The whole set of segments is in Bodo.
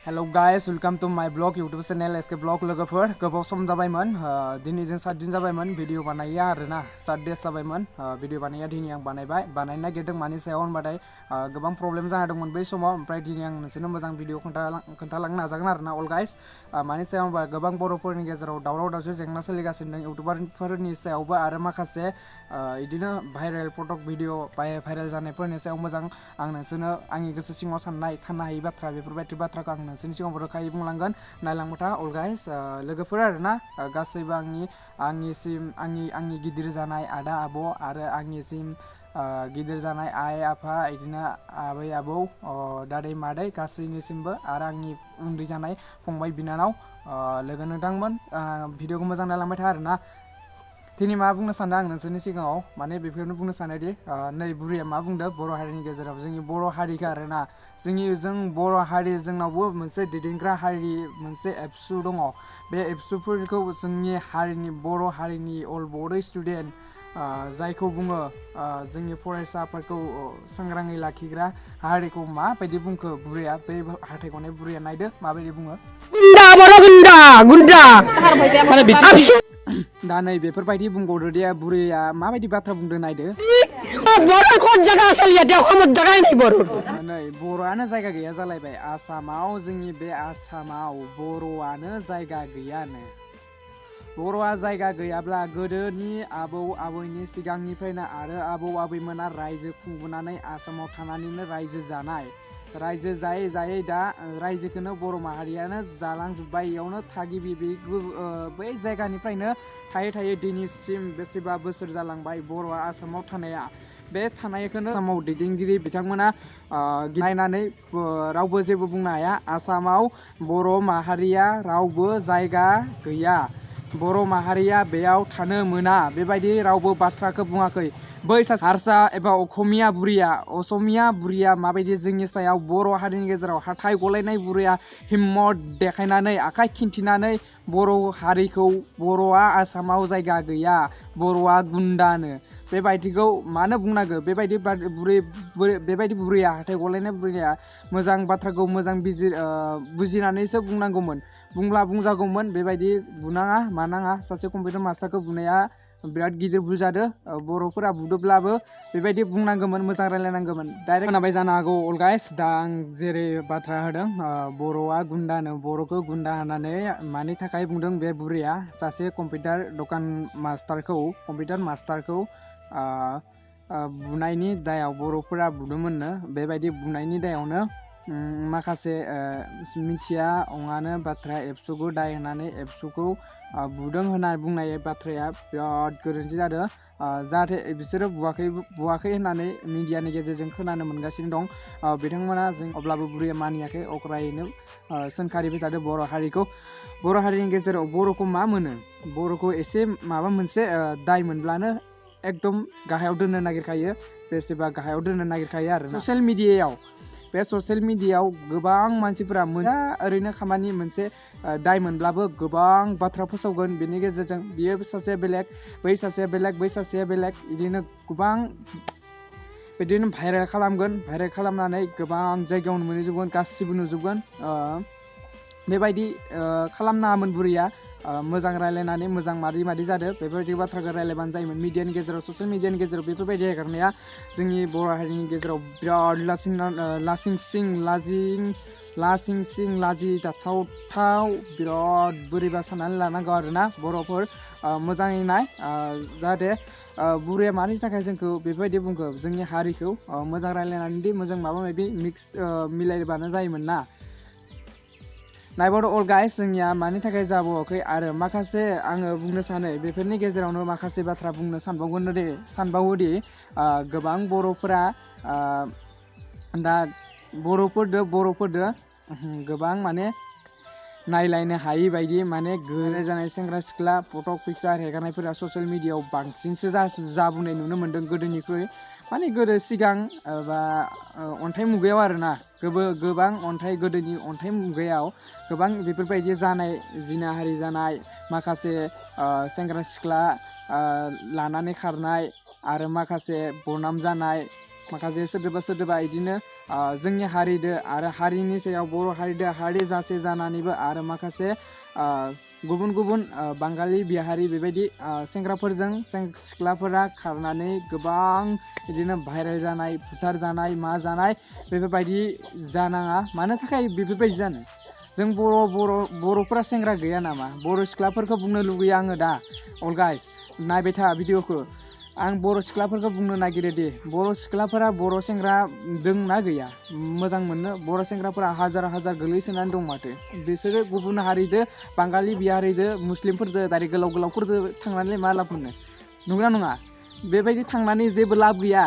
Hello guys, welcome to my blog YouTube channel SK Blog लोगोफोर गोबाव सम जाबायमोन दिनै जों 7 दिन जाबायमोन भिडिअ बानाया आरोना 7 डेज जाबायमोन भिडिअ बानाया दिनै आं बानायनो नागिरदों मानि सायाव होनबाथाय गोबां प्रब्लेम जाना दंमोन बै समाव ओमफ्राय दिनै आं नोंसोरनो मोजां भिडिअ खोन्थालांनो नाजागोन आरोना अल गाइस मानि सायाव होनबा गोबां बर'फोरनि गेजेराव दावराव दावसि जेंना सोलिगासिनो दं इउटिउबारफोरनि सायावबो आरो माखासे इदिनो भाइरेल फटक भिडिअ भाइरेल जानायफोरनि सायाव मोजां आं नोंसोरनो आंनि गोसो सिङाव साननाय थानो हायै बाथ्रा बेफोरबायदि बाथ्राखौ आं नोंसोरनि सिगाङाव रोखायै बुंलांगोन नायलांबाय था अल गाइस लोगोफोर आरोना गासैबो आंनि गिदिर जानाय आदा आब' आरो आंनिसिम गिदिर जानाय आइ आफा इदिनो आबै आबौ दादै मादै गासैनिसिमबो आरो आंनि उन्दै जानाय फंबाय बिनानाव लोगो नोंथांमोन भिडिअखौ मोजां नायलांबाय था आरोना दिनै मा बुंनो सानदों आं नोंसोरनि सिगाङाव माने बेफोरनो बुंनो सानोदि नै बुरैया मा बुंदों बर' हारिनि गेजेराव जोंनि बर' हारिखौ आरोना जों बर' हारि जोंनावबो मोनसे दैदेनग्रा हारि मोनसे एबसु दङ बे एबसुफोरखौ जोंनि हारिनि बर' हारिनि अल बड' स्टुडेन्ट जायखौ बुङो जोंनि फरायसाफोरखौ सांग्राङै लाखिग्रा हारिखौ माबायदि बुंखो बुरैया बे हाथाइ गनाय बुरैया नायदो माबायदि बुङो दा नै बेफोरबायदि बुंबावदो दे बुरैया माबायदि बाथ्रा बुंदो नायदो नै बर'आनो जायगा गैया जालायबाय आसामाव जोंनि बे आसामाव बर'आनो जायगा गैयानो बर'आ जायगा गैयाब्ला गोदोनि आबौ आबैनि सिगांनिफ्रायनो आरो आबौ आबैमोना रायजो खुंबोनानै आसामाव थानानैनो रायजो जानाय रायजो जायै जायै दा रायजोखौनो बर' माहारियानो जालांजोब्बाय इयावनो थागिबि बै जायगानिफ्रायनो थायै थायै दिनैसिम बेसेबा बोसोर जालांबाय बर'आ आसामाव थानाया बे थानायखौनो आसामाव दैदेनगिरि बिथांमोना नायनानै रावबो जेबो बुंनो हाया आसामाव बर' माहारिया रावबो जायगा गैया बर' माहारिया बेयाव थानो मोना बेबायदि रावबो बाथ्राखौ बुङाखै बै हारसा एबा असमिया बुरिया माबायदि जोंनि सायाव बर' हारिनि गेजेराव हाथाइ गलायनाय बुरैया हिम्मत देखायनानै आखाइ खिन्थिनानै बर' हारिखौ बर'आ आसामाव जायगा गैया बर'आ गुन्दानो बेबायदिखौ मानो बुंनांगौ बेबायदि बुरैया हाथाइ गलायनाय बुरैया मोजां बाथ्राखौ मोजां बुजिनानैसो बुंनांगौमोन बुंब्ला बुंजागौमोन बेबायदि बुनाङा मानाङा सासे कम्पिउटार मास्टारखौ बुनाया बिराद गिदिर भुल जादों बर'फोरा बुदोब्लाबो बेबायदि बुंनांगौमोन मोजां रायलायनांगौमोन डाइरेक्ट खोनाबाय जानो हागौ अल गाइस दा आं जेरै बाथ्रा होदों बर'आ गुन्दानो बर'खौ गुन्दा होननानै मानि थाखाय बुंदों बे बुरैया सासे कम्पिउटार मास्टारखौ बुनायनि दायाव बर'फोरा बुदोंमोननो बेबायदि बुनायनि दायावनो माखासे मिथिया अंआनो बाथ्रा एबसुखौ दाय होनानै एबसुखौ बुदों होनना बुंनाय बाथ्राया बिराद गोरोन्थि जादों जाहाथे बिसोरो बुवाखै होननानै मिडियानि गेजेरजों खोनानो मोनगासिनो दं बिथांमोना जों अब्लाबो बुरैया मानियाखै अख्रायैनो सोंखारिबाय थादों बर' हारिनि गेजेराव बर'खौ मा मोनो बर'खौ एसे माबा मोनसे दाय मोनब्लानो एकदम गाहायाव दोननो नागिरखायो बेसेबा गाहायाव दोननो नागिरखायो आरो ससियेल मिडियायाव गोबां मानसिफोरा ओरैनो खामानि मोनसे दाय मोनब्लाबो गोबां बाथ्रा फोसावगोन बेनि गेजेरजों बियो सासेया बेलेग बै सासेया बेलेग बिदिनो गोबां बिदिनो भाइरेल खालामनानै गोबां जायगायावनो मोनहैजोबगोन गासिबो नुजोबगोन बेबायदि खालामनाङामोन बुरैया मोजां रायलायनानै मोजां मादि जादों बेफोरबायदि बाथ्राखौ रायलायबानो जायोमोन मिडियानि गेजेराव ससियेल मिडियानि गेजेराव बेफोरबायदि हेगारनाया जोंनि बर' हारिनि गेजेराव बिराद लाजिथावथाव बिराद बोरैबा साननानै लानांगौ आरोना बर'फोर मोजाङै नाय जाहाथे बुरैया मानि थाखाय जोंखौ बेफोरबायदि बुंखो जोंनि हारिखौ मोजां रायलायनानै मोजां माबा माबि मिक्स मिलायबानो जायोमोन ना नायबावद अल गाइस जोंनिया मानि थाखाय जाबावाखै आरो माखासे आङो बुंनो सानो बेफोरनि गेजेरावनो माखासे बाथ्रा बुंनो सानबावोदि गोबां बर'फोरा दा बर'फोरदो गोबां माने नायलायनो हायि बायदि माने गोरे जानाय सेंग्रा सिख्ला फटक पिक्सार हेगारनायफोरा ससियेल मिडियायाव बांसिनसो जाबोनाय नुनो मोन्दों गोदोनिख्रुइ माने गोदो सिगां बा अन्थाइ मुगायाव आरोना गोबां गोदोनि अन्थाइ मुगायाव गोबां बेफोरबायदि जानाय जिनाहारि जानाय माखासे सेंग्रा सिख्ला लानानै खारनाय आरो माखासे बरनाम जानाय माखासे सोरदोबा इदिनो जोंनि हारिदो आरो हारिनि सायाव बर' हारिदो हारि जासे जानानैबो आरो माखासे गुबुन गुबुन बाङालि बिहारि बेबायदि सेंग्राफोरजों सिख्लाफोरा खारनानै गोबां बिदिनो भाइरेल जानाय बुथार जानाय मा जानाय बेफोरबायदि जानाङा। मानो थाखाय बेफोरबायदि जानो? जों बर'फोरा सेंग्रा गैया नामा? बर' सिख्लाफोरखौ बुंनो लुगैयो आङो दा अल गाइस नायबाय था भिडिअखौ। आं बर' सिख्लाफोरखौ बुंनो नागिरो दि बर' सिख्लाफोरा बर' सेंग्रा दंना गैया? मोजां मोननो बर' सेंग्राफोरा हाजार हाजार गोलैसोनानै दं माथो। बिसोरो गुबुन हारिदो बाङालि बिहारिदो मुस्लिमफोरदो दारि गोलाव गोलावफोरदो थांनानै मा लाब मोनो? नंगौना नङा? बेबायदि थांनानै जेबो लाब गैया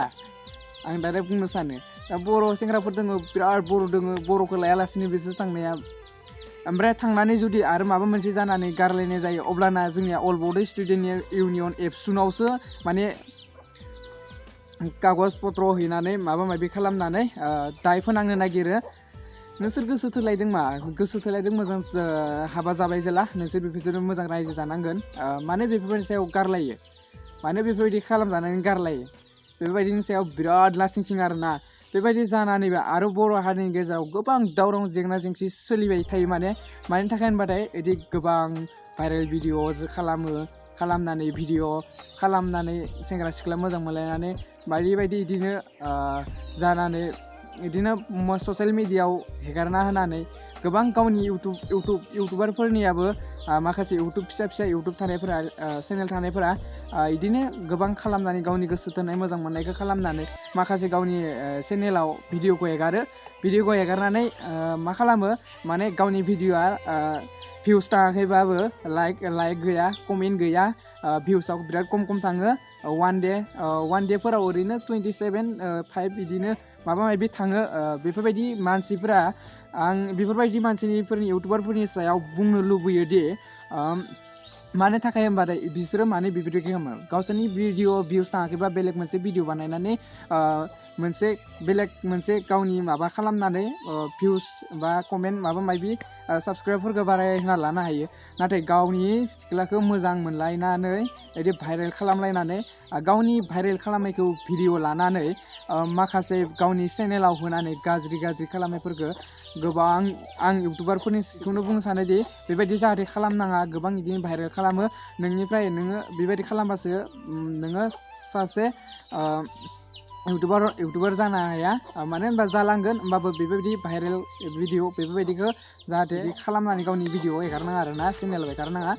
आं डाइरेक्ट बुंनो सानो। दा बर' सेंग्राफोर दङ बिराद बर' दङ, बर'खौ लायालासिनो बिसोर थांनाया। ओमफ्राय थांनानै जुदि आरो माबा मोनसे जानानै गारलायनाय जायो अब्लाना जोंनिया अल बड' स्टुडेन्ट इउनियन एबसुनावसो माने कागज पत्र हैनानै माबा माबि खालामनानै दाय फोनांनो नागिरो। नोंसोर गोसो थोलायदों मा? गोसो थोलायदों मोजां हाबा जाबाय जेला नोंसोर बेफोरजोंनो मोजां रायजो जानांगोन। मानो बेफोरबायदि सायाव गारलायो? मानो बेफोरबायदि खालामजानानै गारलायो? बेफोरबायदिनि सायाव बिराद लासिंसिं आरोना। बेबायदि जानानैबो आरो बर' हारिनि गेजेराव गोबां दावराव जेंना जेंसि सोलिबाय थायो। मानि थाखाय होनबाथाय बिदि गोबां भाइरेल भिडिअ खालामनानै भिडिअ खालामनानै सेंग्रा सिख्ला मोजां मोनलायनानै बायदि बायदि बिदिनो जानानै बिदिनो ससियेल मिडियायाव हेगारना होनानै गोबां गावनि इउटुबारफोरनियाबो माखासे फिसा इउटुब थानायफोरा चेनेल थानायफोरा बिदिनो गोबां खालामनानै गावनि गोसो थोनाय मोजां मोननायखौ खालामनानै माखासे गावनि चेनेलाव भिडिअखौ हेगारनानै मा खालामो माने गावनि भिडिअआ भिउस थाङाखैबाबो लाइक गैया, कमेन्ट गैया, भिउसआव बिराद खम थाङो। वान डेफोराव ओरैनो 27-5 बिदिनो माबा माबि थाङो। बेफोरबायदि मानसिफोरा आं बेफोरबायदि मानसिफोरनि इउटुबारफोरनि सायाव बुंनो लुबैयो दि मानो थाखाय होनबाथाय बिसोरो मानो बेबायदि खालामो? गावसोरनि भिडिअ भिउस थाङाखैबा बेलेग मोनसे भिडिअ बानायनानै मोनसे गावनि माबा खालामनानै भिउस बा कमेन्ट माबा माबि साबस्क्राइबफोरखौ बारायना लानो हायो। नाथाय गावनि सिख्लाखौ मोजां मोनलायनानै बिदि भाइरेल खालामलायनानै गावनि भाइरेल खालामनायखौ भिडिअ लानानै माखासे गावनि चेनेलाव होनानै गाज्रि खालामनायफोरखौ गोबां आं इउटुबारफोरनि सिखौनो बुंनो सानोदि बेबायदि जाहाथे खालामनाङा। गोबां बिदिनो भाइरेल खालामो। नोङो बेबायदि खालामबासो नोङो सासे इउटुबार जानो हाया। मानो होनबा जालांगोन होमबाबो बेबायदि भाइरेल भिडिअ बेफोरबायदिखौ जाहाथे खालामनानै गावनि भिडिअ हेगारनाङा आरोना, चेनेलाव हेगारनाङा।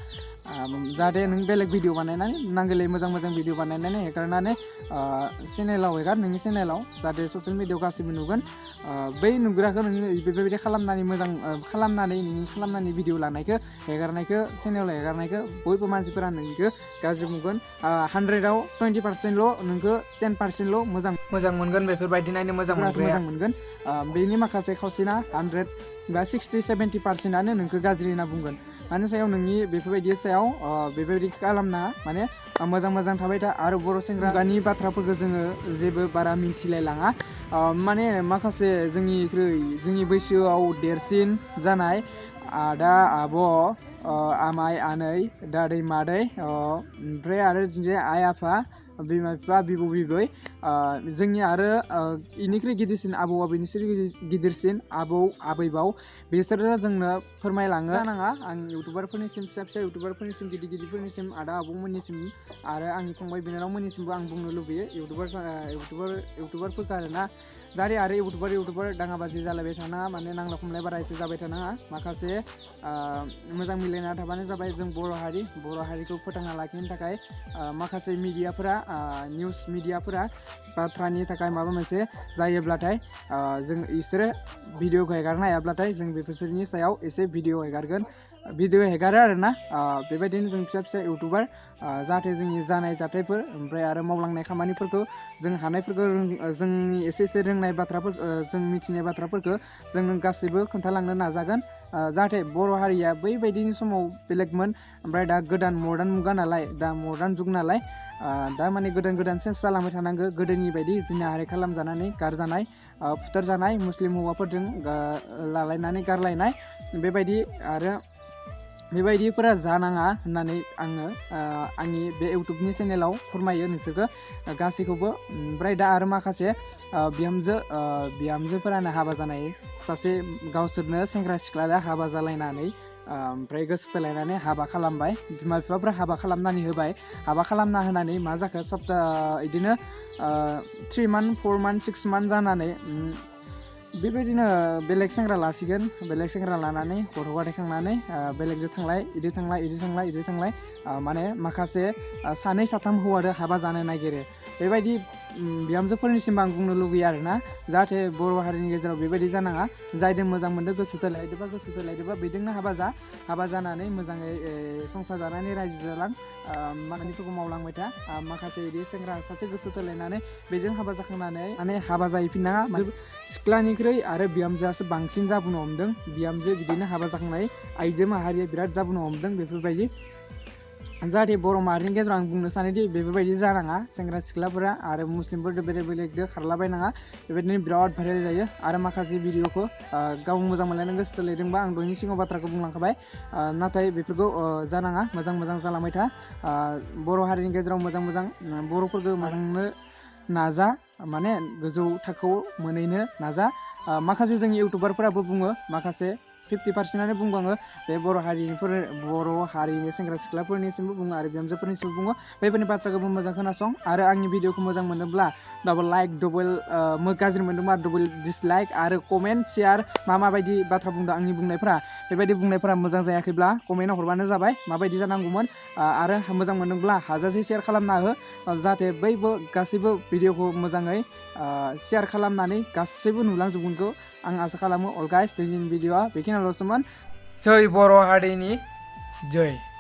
जाहाथे नों बेलेग भिडिअ बानायनानै नांगौलै मोजां भिडिअ बानायनानै हेगारनानै चेनेलाव हेगार, नोंनि चेनेलाव जाहाथे ससियेल मिडियायाव गासैबो नुगोन। बै नुग्राखौ नोङो बेबायदि खालामनानै खालामनानै भिडिअ लानायखौ हेगारनायखौ चेनेलाव हेगारनायखौ बयबो मानसिफोरा नोंखौ गाज्रि बुंगोन। 100आव 20%ल' नोंखौ 10%ल' मोजां मोनगोन। बेफोरबायदि नायनो मोजां मोनगोन। बेनि माखासे खावसेना 100 बा 60-70%आनो नोंखौ गाज्रि होनना बुंगोन। मानि सायाव नोंनि बेफोरबायदि सायाव बेबायदि खालामना माने मोजां थाबाय था। आरो बर' सेंग्रानि बाथ्राफोरखौ जोङो जेबो बारा मिन्थिलायलाङा। माने माखासे जोंनि बैसोआव देरसिन जानाय आदा आब' आमाइ आनै दादै मादै ओमफ्राय आरो आइ आफा बिमा बिफा बिबौ बिबै जोंनि आरो इनिख्रुइ गिदिरसिन आबौ आबैनिख्रुइ गिदिरसिन आबौ आबैबाव बिसोरो जोंनो फोरमायलाङो जानाङा। आं इउटुबारफोरनिसिम फिसा इउटुबारफोरनिसिम गिदिरफोरनिसिम आदा आबौमोननिसिम आरो आंनि फंबाय बिनानावमोननिसिमबो आं बुंनो लुबैयो इउटुबारफोरखौ आरोना, जाहाथे आरो इउटुबार दाङाबाजि जालायबाय थानाङा। माने नांलाय खमलाय बारा एसे जाबाय थानाङा। माखासे मोजां मिलायना थाबानो जाबाय। जों बर' हारिखौ फोथांना लाखिनो थाखाय माखासे मिडियाफोरा निउस मिडियाफोरा बाथ्रानि थाखाय माबा मोनसे जायोब्लाथाय इसोरो भिडिअखौ हेगारनो हायाब्लाथाय जों बेफोरनि सायाव एसे भिडिअ हेगारो आरोना। बेबायदिनो जों फिसा इउटुबार जाहाथे जोंनि जानाय जाथायफोर ओमफ्राय आरो मावलांनाय खामानिफोरखौ जों हानायफोरखौ जोंनि एसे रोंनाय बाथ्राफोरखौ जों मिथिनाय बाथ्राफोरखौ जों गासैबो खोन्थालांनो नाजागोन। जाहाथे बर' हारिया बैबायदिनि समाव बेलेगमोन, ओमफ्राय दा गोदान मदार्न मुगा नालाय, दा मदार्न जुग नालाय, दा माने गोदान चेन्ज जालांबाय थानांगौ। गोदोनि बायदि जिनाहारि खालामजानानै गारजानाय फुथारजानाय मुस्लिम हौवाफोरजों लालायनानै गारलायनाय बेबायदि आरो बेबायदिफोरा जानाङा होननानै आङो आंनि बे इउटुबनि चेनेलाव फोरमायो नोंसोरखौ गासैखौबो। ओमफ्राय दा आरो माखासे बिहामजोफोरानो हाबा जानाय सासे गावसोरनो सेंग्रा सिख्ला हाबा जालायनानै ओमफ्राय गोसो थोलायनानै हाबा खालामबाय, बिमा बिफाफ्रा हाबा खालामनानै होबाय। हाबा खालामना होनानै मा जाखो बिदिनो 3 मान्थ 4 मान्थ 6 मान्थ जानानै बेबायदिनो बेलेग सेंग्रा लासिगोन, बेलेग सेंग्रा लानानै गथ' गथायखांनानै बेलेगजों थांलाय इदि थांलाय माने माखासे 2 3 हौवाजों हाबा जानो नागिरो। बेबायदि बिहामजोफोरनिसिम आं बुंनो लुगैयो आरोना, जाहाथे बर' हारिनि गेजेराव बेबायदि जानाङा। जायजों मोजां मोनदों गोसो थोलायदोंबा बेजोंनो हाबा जानानै मोजाङै संसार जानानै रायजो जालां, माखासेफोरखौ मावलांबाय था। माखासे बिदि सेंग्रा सासे गोसो थोलायनानै बेजों हाबा जाखांनानै माने हाबा जाहैफिननाङा। सिख्लानिख्रुइ आरो बिहामजोआसो बांसिन जाबोनो हमदों। बिहामजो बिदिनो हाबा जाखांनाय आइजो माहारिया बिराद जाबोनो हमदों बेफोरबायदि। जाहाथे बर' माहारिनि गेजेराव आं बुंनो सानोदि बेफोरबायदि जानाङा। सेंग्रा सिख्लाफोरा आरो मुस्लिमफोरजों बेलेगजों खारलाबायनाङा, बेबायदिनो बिराद भाइरेल जायो। आरो माखासे भिडिअखौ गाव मोजां मोनलायनो गोसो थोलायदोंबा आं दहायनि सिगाङाव बाथ्राखौ बुंलांखाबाय, नाथाय बेफोरखौ जानाङा। मोजां जालांबाय था। बर' हारिनि गेजेराव मोजां बर'फोरखौ मोजांनो नाजा, माने गोजौ थाखोआव मोनहैनो नाजा। माखासे जोंनि इउटुबारफोराबो बुङो, माखासे 50%आनो बुङो आङो बे बर' हारिनि सेंग्रा सिख्लाफोरनिसिमबो बुङो आरो बिहामजोफोरनिसिमबो बुङो। बेफोरनि बाथ्राखौबो मोजां खोनासं। आरो आंनि भिडिअखौ मोजां मोनोब्ला डाबल लाइक, गाज्रि मोनदोंबा डाबल डिसलाइक आरो कमेन्ट शेयार माबायदि बाथ्रा बुंदों आंनि बुंनायफोरा, बेबायदि बुंनायफोरा मोजां जायाखैब्ला कमेन्टआव हरबानो जाबाय माबायदि जानांगौमोन। आरो मोजां मोनदोंब्ला हाजासे शेयार खालामना हो, जाहाथे गासैबो भिडिअखौ मोजाङै शेयार खालामनानै गासैबो नुलांजोबगोनखौ आं आसा खालामो। अल गाइस, दिनैनि भिडिअआ बेखिनियावल'सोमोन। जै बर' हारिनि जै।